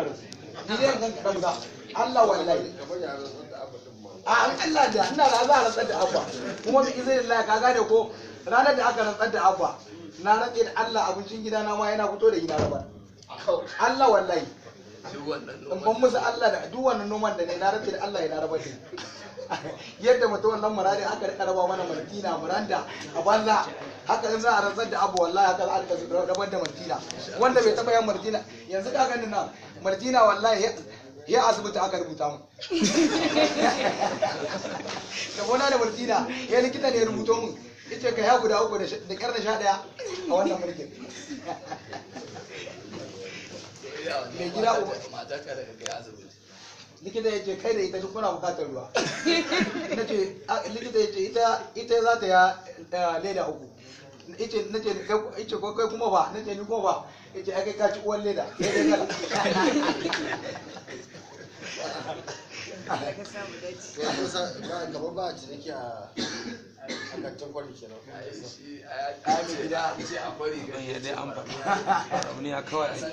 muna da su. Ni dai kan kaɗan guda. Allah wallahi. A an Allah da ina da za a rantsar da Abba. Kuma bi izinin Allah, ka gane ko, ranar da aka rantsar da Abba, na rantse da Allah, abincin gidana ma yana fito da gida rabar. Allah wallahi. In ban musu Allah da duk wannan noman da ne, na rantse da Allah yana rabar da yadda mutum wannan muradin aka rika raba mana Maltina, Muranda a banza. Haka in za a rantsar da Abu, wallahi haka za a rika rabar da Maltina. Wanda bai taba yin Maltina yanzu ka gani nan Maltina, wallahi ya asibiti aka rubuta mu da gona da Maltina, ya likita ne ya rubuto mun, yace ka ya guda uku da kyar da 11 a wannan mulkin mai gida. Likita ya ce kai da ita duk kuna bukatar ruwa. Na ce likita ya ce ita za ta ya leda uku. Ice na ce ice ko kai kuma ba, na ce ni kuma ba. Ice ai kai ka ci uwan leda sai dai kala. Kamar ba a ciniki a kantin Kwari kenan. Ai mai gida. Ya dai an faɗi abu ne ya kawai ake.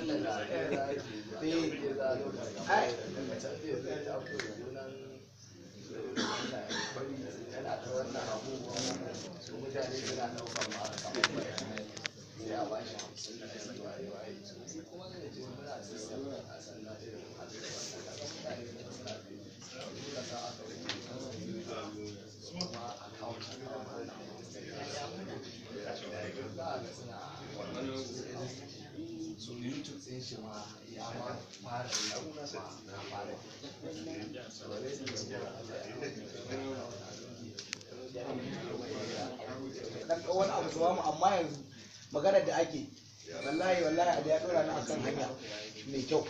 Ai dan wani abu zuwa mu, amma yanzu maganar da ake, wallahi wallahi a da ya dora ni akan hanya mai kyau.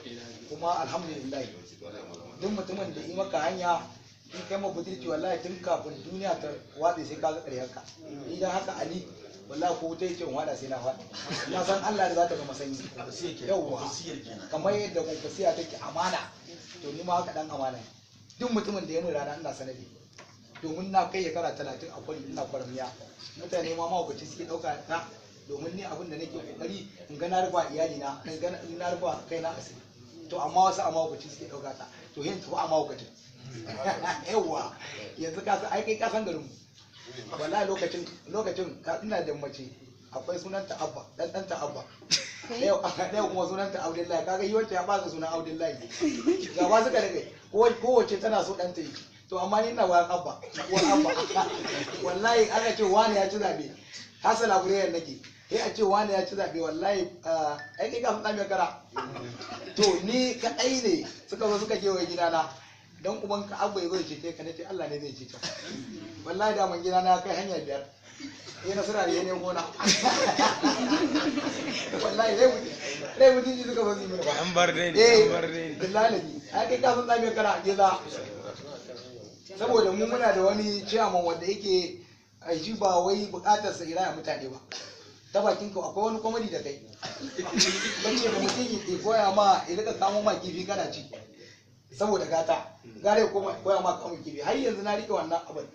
Kuma alhamdulillah, duk mutumin da yi maka hanya, in kai ma budurci, wallahi tun kafin duniya ta watse sai ka ga ƙaryar ka. Idan haka Ali, wallahi ko wuta yace in wada sai na faɗi, na san Allah da za ta gama sanyi. Yawwa, kamar yadda kwankwasiya take amana, to ni ma haka dan amana ne. Duk mutumin da ya mun rana ina sanadi, domin na kai shekara 30 a Kwari ina kwarmiya. Mutane ma mahaukaci suke ɗauka ta, domin ni abin da nake kokari in ga na rufa iyali na, in ga na rufa kaina asiri. To amma wasu a mahaukaci suke ɗauka ta, to yin tafi a mahaukacin. Yawwa, yanzu ka san ai kai ka san garinmu. Wallahi lokacin ina da mace, akwai sunanta Abba, dan ɗanta Abba ɗaya, kuma sunanta Abdullahi. Kaga yi wacce ya ba sunan Abdullahi, gaba suka rage, kowace tana so ɗanta yi. To amma ni ina bayan Abba, uwar Abba. Wallahi aka ce wani ya ci zaɓe, hasala guriyar nake, sai a ce wani ya ci zaɓe. Wallahi ai kai kafin ɗan mai kara, to ni kaɗai ne suka zo suka kewaye gidana, dan ubanka Abba ya zo ya cece ka. Nace Allah ne zai cece ka. Wallahi da man gidana ya kai hanya biyar, ya nasara da ya ne gona. Wallahi rai mutunci suka zo su yi mini ba. An bar dai ne. Eh. An bar dai ne. Billahi ai kai ka san ɗan mai kara gida, saboda mu muna da wani ciyaman wanda yake ai shi ba wai bukatar sa iraya mutane ba. Ta bakin ka akwai wani comedy da kai bace da mutum ya koya ma ya rika kamo ma kifi kana ci saboda gata, gare ko koya ma kamun kifi. Har yanzu na rike wannan abin.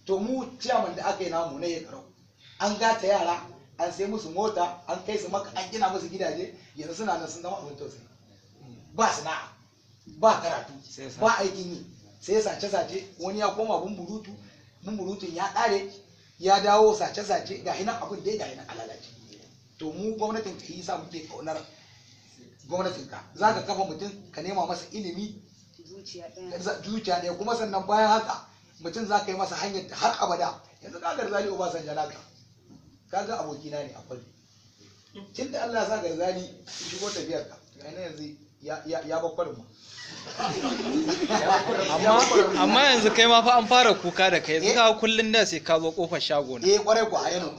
To mu ciyaman da aka yi namu na Yekarau, an gata yara, an sai musu mota, an kai su Maka, an gina musu gidaje, yanzu suna nan sun zama abin tausayi. Ba sana'a, ba karatu, Sai sa- ba aikin yi, sai sace-sace. Wani ya koma bumburutu, bumburutun ya ƙare, ya dawo sace-sace. Ga hinan abin dai ga hinan alalace. To mu gwamnatin ka yi sa muke kaunar gwamnatin ka. Za ka kafa mutum, ka nema masa ilimi, zuciya ɗaya. Zuciya ɗaya. Kuma sannan bayan haka mutum za ka yi masa hanyar da har abada. Yanzu ka Garzali Obasanjo naka, kaga abokina ne a Kwari. Tun da Allah ya sa Garzali ya shigo tafiyar ka, ga ina yanzu ya bar Kwarin ma. Amma yanzu kai ma fa an fara kuka da kai. Yanzu ka kullun da sai ka zo kofar shago na. Eh, kwarai ku a yano.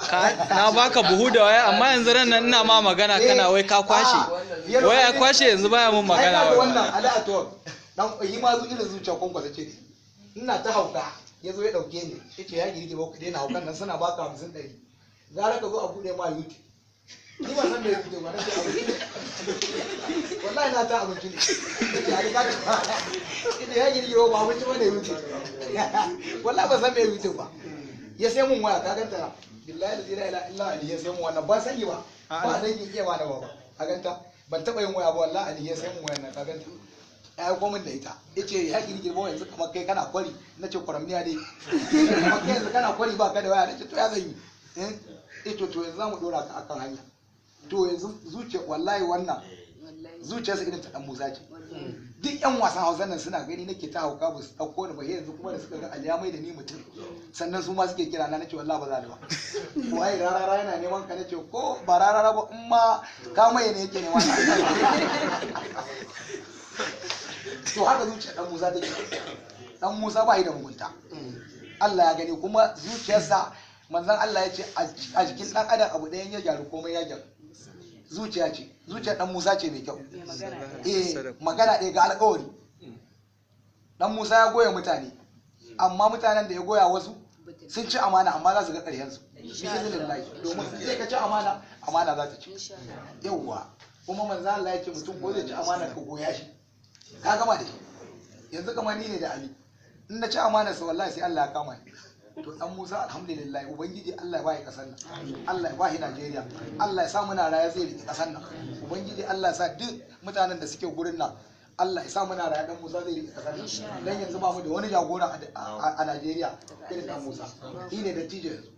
Na baka buhu da waya, amma yanzu ran nan ina ma magana kana wai ka kwashe. Wai ya kwashe, yanzu baya mun magana. Ai wai. wannan ala atuwar dan yi ma zu irin zuciya kwankwasa ce. Ina ta hauka, ya zo ya dauke ni, yace ya girgi ba ku daina haukan nan, suna baka 50 100, gara ka zo a bude ma YouTube. Ni ba san me YouTube ba, nace abinci ne. Wallahi na ta abinci ne. Nace ai ka ce ya girgi ba abinci bane YouTube. Wallahi ba san me YouTube ba. Ya sai mun waya, ka ganta na, billahi la ilaha illa ali, ya sai mun wannan, ba sani ba, ba dan ki iya ba da baba, ka ganta. Ban taɓa yin waya ba wallahi, Ali ya sai mun wayan nan, ka ganta, ya aiko min da ita, yace ya kirkir ba yanzu kamar kai kana kwari. Nace kwaramniya dai, kamar kai yanzu kana kwari ba ka da waya. Nace to ya zan yi? Eh, to yanzu zamu dora ka akan hanya. To yanzu zuciya, wallahi wannan zuciyarsa irin ta dan Musa ce. Duk yan wasan Hausa nan suna gani nake ta hauka, ba su dauko ni ba. Yanzu kuma da suka ga Ali mai da ni mutum, sannan su ma suke kira na. Nace wallahi ba za ni ba. Waye rarara yana neman ka? Nace ko ba rarara ba, in ma ka mai ne yake neman. To haka zuciyar dan Musa take. Dan Musa ba yi da mugunta, Allah ya gani. Kuma zuciyarsa, manzon Allah ya ce a jikin dan adam abu ɗayan ya gyaru, komai ya gyaru. Zuciya ce, zuciyar dan Musa ce mai kyau. Eh, magana ɗaya ga alƙawari. Dan Musa ya goya mutane, amma mutanen da ya goya wasu sun ci amana, amma za su ga ƙarshen su bi, domin sai ka ci amana, amana za ta ci. Yawwa, kuma manzon Allah ya ce mutum ko zai ci amana, ka goya shi, ka gama da shi. Yanzu kamar ni ne da Ali, in na ci amana sa, wallahi sai Allah ya kama ni. To dan Musa, alhamdulillah, ubangiji Allah ya bai kasar nan, Allah ya bai Najeriya, Allah ya sa muna raya zai riki kasar nan. Ubangiji Allah ya sa duk mutanen da suke gurin nan, Allah ya sa muna raya dan Musa zai riki kasar nan. Dan yanzu ba mu da wani jagora a Najeriya irin dan Musa. Shi ne dattijo yanzu.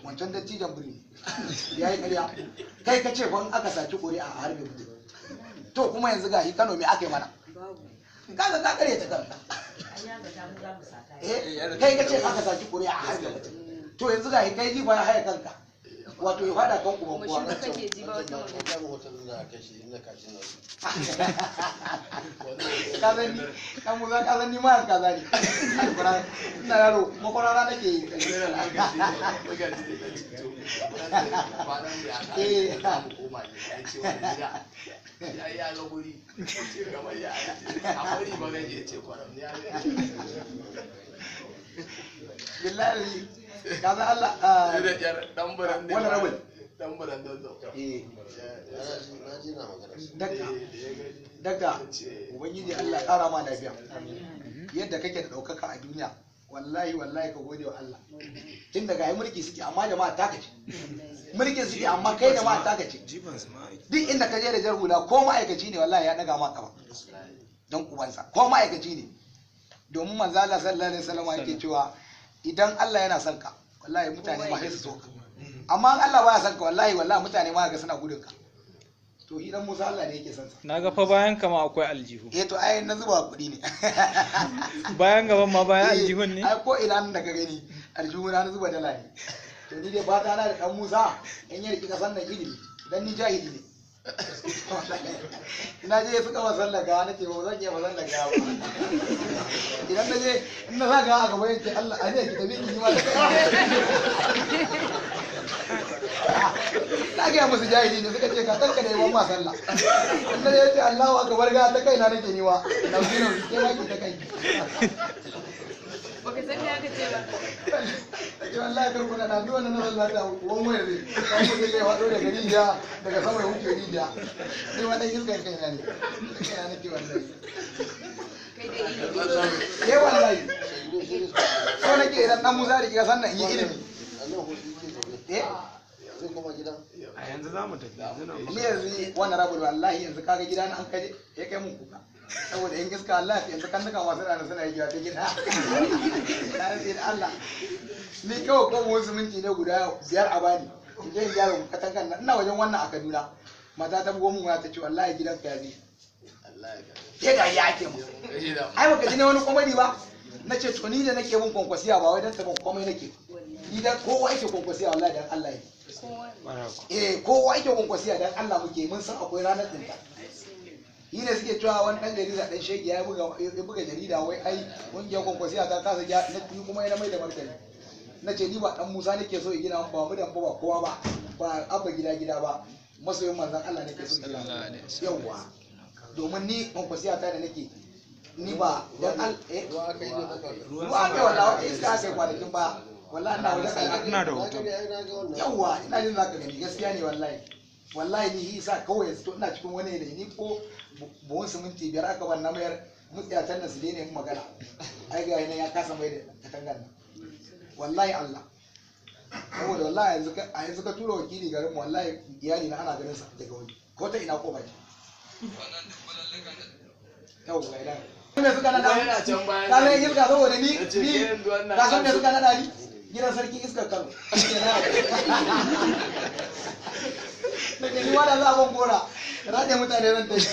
Wancan dattijon birni ya yi ƙarya. Kai ka ce fa in aka saci ƙuri'a a harbe mutum. To kuma yanzu ga Kano, me aka yi mana? Kaga ka ƙarya ta kanka. Eh, kai ka ce aka saci ƙuri'a a harbe mutum. To yanzu ga kai jifa ya haya kanka, wato ya fada kan uban kowa. Ka san ni kan Musa, ka san ni ma kaza ne. Alquran, ina yaro makwarara nake yi. Ya ga guri ce kamar ya a kwari ba gaje ce kwaram ya. Billahi ka san Allah. Dan buran. Wani rabin. Dan buran dozo. Eh. Na ji na magana. Dakta, dakta, ubangiji Allah kara ma lafiya. Yadda kake da ɗaukaka a duniya, wallahi wallahi ka gode wa Allah. Tun daga ai mulki suke, amma jama'a taka ce. Mulkin suke, amma kai jama'a taka ce. Jiban su ma aiki. Duk inda ka je da jar hula, ko ma'aikaci ne, wallahi ya ɗaga ma kafa. Don ubansa, ko ma'aikaci ne. Domin manzo Allah sallallahu alaihi wasallam yake cewa idan Allah yana son ka, wallahi mutane ma sai su so ka. Amma in Allah baya son ka, wallahi wallahi mutane ma ga suna gudun ka. To idan Musa Allah ne yake son sa. Na ga fa bayan kama akwai aljihu. Eh, to ai na zuba kuɗi ne. Bayan gaban ma bayan aljihun ne. Ai ko ina nan da ka gani aljihu na zuba dala ne. To ni dai fata na da dan Musa in ya riki kasan nan ilimi, dan ni jahili ne. Ina je suka masallar gawa, nace ba zan iya masallar gawa ba. Idan na je in na sa gawa a gaba, yake Allah a ne ki tafi ki ma. Na gaya musu jahili ne, suka ce ka kanka da yawan masalla. In na je ce Allahu akbar, ga ta kaina nake niwa nauyi nauyi, ke ma ki ta kai. Baka san me aka ce ba. Ake wallahi kar kuna na duwan nan Allah ta uwan wayar zai kan ku zai wado daga rijiya, daga sama ya wuce rijiya. Ni ma dan iskan kaina ne, kaina nake wallahi. Kai dai ilimi. Eh, wallahi so nake idan dan Musa da kika sannan in yi ilimi. Eh. Zai koma gida. A yanzu za mu tafi yanzu nan. Ni yanzu wannan rabu wallahi yanzu kaga gida na an kaje ya kai mun kuka saboda in iska. Allah, yanzu kan nuka masu rana suna yi ta gida na rantse da Allah. Ni kawai ko mu siminti ne guda 5 a bani in je in gyara katangan nan. Ina wajen wannan a Kaduna, mata ta bugo mun waya ta ce wallahi gidanka ya bi ke da ya ake mu. Ai baka ji ne wani komedi ba. Na ce to ni da nake mun kwankwasiya ba wai dan taban komai nake, ni dan kowa yake kwankwasiya, wallahi dan Allah yake. Eh, kowa yake kwankwasiya dan Allah muke, mun san akwai ranar tsinta. Yi ne suke cewa wani dan jarida dan shege ya buga, ya buga jarida wai ai kungiyar kwankwasiya ta kasa ya na ni kuma yana mai da martani. Na ce ni ba dan Musa nake so ya gina mun ba mu dan ba kowa ba, ba abba gida gida ba, masoyin manzon Allah nake so ya gina mun. Yawwa, domin ni kwankwasiya ta da nake ni ba dan al eh Ruwa aka yi ne kuka. Ruwa aka yi wallahi, wata iska aka yi kwanakin ba, wallahi ina wajen al'adu. Ina da hoto. Yawwa, ina jin zaka gani, gaskiya ne. Wallahi wallahi ni isa kawai yanzu to ina cikin wani yanayi. Ni ko buhun siminti 5 aka ban na mayar, mutsiyatan nan su daina yin magana. Ai ga nan ya kasa mai da katangar nan, wallahi Allah. Saboda wallahi yanzu ka a yanzu ka tura wakili garin mu, wallahi iyali na ana ganin sa daga wani ko ta ina ko baki. Yau ga idan me suka nada? Yana can bayan. Ka san iska saboda ni Nace, ni ke yanzu wannan ka san me suka nada ni? Gidan sarki iskar Kano. Nake ni ma da za a ban gora rade mutane zan tafi,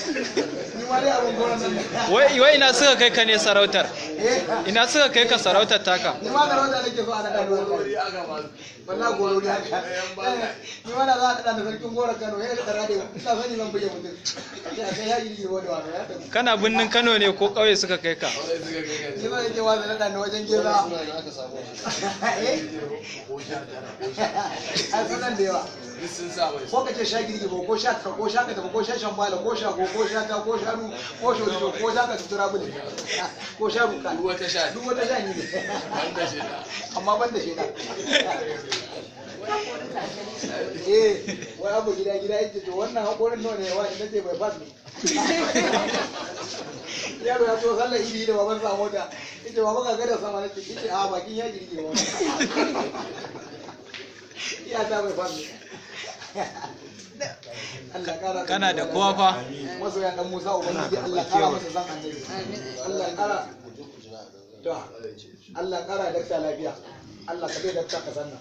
ni ma dai a ban gora nan. Wai wai ina suka kai ka ne sarautar? Eh. Ina suka kai ka sarautar taka? Ni ma sarauta nake so a nada ni wallahi. Gorori aka ba su. Wallahi gorori haka. Ni ma da za a nada ni sarkin gora Kano, ya da rade ina sani zan buge mutum sai a kai ya girgi wani wani ya tafi. Kana birnin Kano ne ko ƙauye suka kai ka? Kawai suka kai ka. Ni ma nake wa nada ni wajen geza. Suna da aka samu shi. Eh. Ko 19, ko 19. Ai sunan da yawa. Duk sun sa mai. Ko kace sha girgi ba, ko sha ko sha ka tafi, ko sha shambala, ko sha ko ko sha ta, ko sha ru, ko shorijo, ko sha ka tutura bule, ko sha ruka. Duk wata sha. Duk wata sha ni ne. Banda shi da. Amma ban da sheda. Eh, wai abu gida gida yake to wannan hakorin nawa ne wa nace bai fas ne. Yaro ya to sallar idi da baban sa mota, yace baba ka ga da sama, nace yace a bakin ya girgi wannan iya ta bai fas ne. Allah kara. Kana da kowa fa. Masoya dan Musa, ubangiji Allah kara masa san annabi. Allah kara. Ku je ku jira a nan. To Allah kara dakta lafiya. Allah ka bai dakta ka sanna.